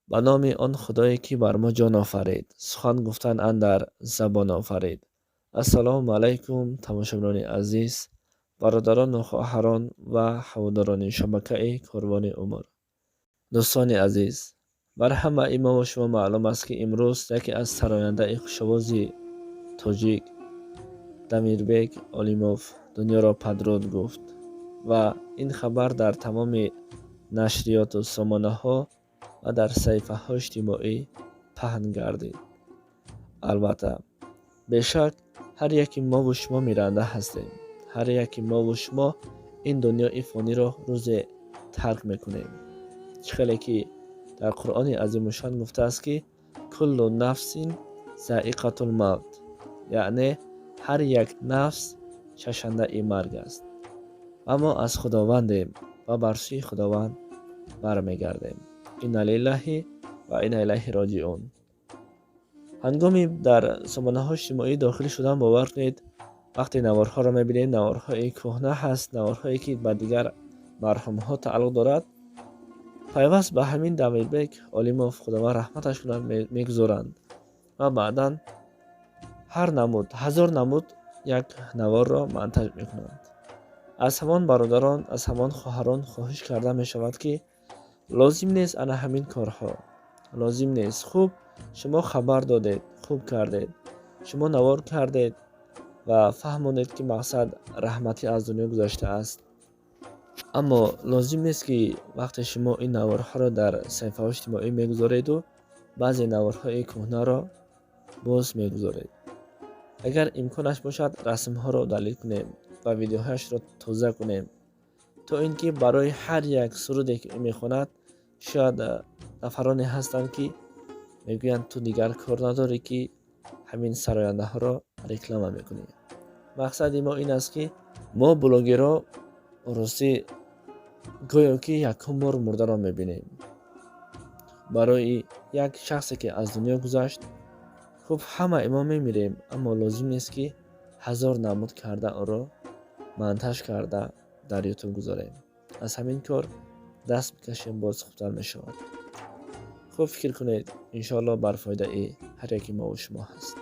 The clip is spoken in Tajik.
Ба номи он Худое, ки бар мо ҷон офарид, сухан гуфтан андар забон офарид. Ассалому алайкум, тамошобинони азиз, бародарону хоҳарон ва ҳаводорони шабакаи Корвони Умр. Дӯстони азиз, бар ҳамаи мову шумо маълум аст, ки имрӯз яке аз сарояндаи хушовози тоҷик Дамирбек Олимов дунёро падруд гуфт ва ин хабар дар тамоми нашриёту сомонаҳо ва дар саҳифаҳои иҷтимоӣ паҳн гардид. Албатта, бешак, ҳар яки мову шумо миранда ҳастем. Ҳар яки мову шумо ин дунёи фониро рӯзе тарк мекунем. Чӣ хеле ки дар Қуръони азимушшан гуфтааст, ки куллу нафсин заиқатул мавт, яъне ҳар як нафс чашандаи марг аст ва мо аз Худовандем ва бар сӯи Худованд бармегардем. Инна лиллаҳи ва инна илайҳи роҷиун. Ҳангоми дар сомонаҳои иҷтимоӣ дохил шудан, бовар кунед, вақте наворҳоро мебинем, наворҳои кӯҳна ҳаст, наворҳое ки ба дигар марҳумҳо тааллуқ дорад, пайваст ба ҳамин Дамирбек Олимов, Худованд раҳматаш кунад, мегузоранд ва баъдан ҳар намуд, ҳазор намуд як наворро монтаж мекунанд. Аз ҳамон бародарон, аз ҳамон хоҳарон хоҳиш карда мешавад, ки лозим нест ана ҳамин корҳо, лозим нест. Хуб, шумо хабар додед, хуб кардед, шумо навор кардед ва фаҳмонед, ки мақсад раҳматӣ аз дунё гузаштааст, аммо лозим нест, ки вақте шумо ин наворҳоро дар саҳифаҳои иҷтимоӣ мегузореду баъзе наворҳои кӯҳнаро боз мегузоред. Агар имконаш бошад, расмҳоро далил кунем ва видеоҳояшро тоза кунем, то ин ки барои ҳар як суруде, ки ӯ мехонад, шояд нафароне ҳастанд, ки мегӯянд: «Ту дигар кор надорӣ, ки ҳамин сарояндаҳоро реклама мекунӣ?» Мақсади мо ин аст, ки мо блогерҳо ростӣ гӯё ки якум бор мурдаро мебинем. Барои як шахсе, ки аз дунё гузашт, хуб, ҳамаи мо мемирем, аммо лозим нест, ки ҳазор намуд карда, онро монтаж карда дар Ютуб гузорем. Аз ҳамин кор даст бикашем, боз хубтар мешавад. Хуб фикр кунед, иншоалло, бар фоидаи ҳар яки мову шумо ҳаст.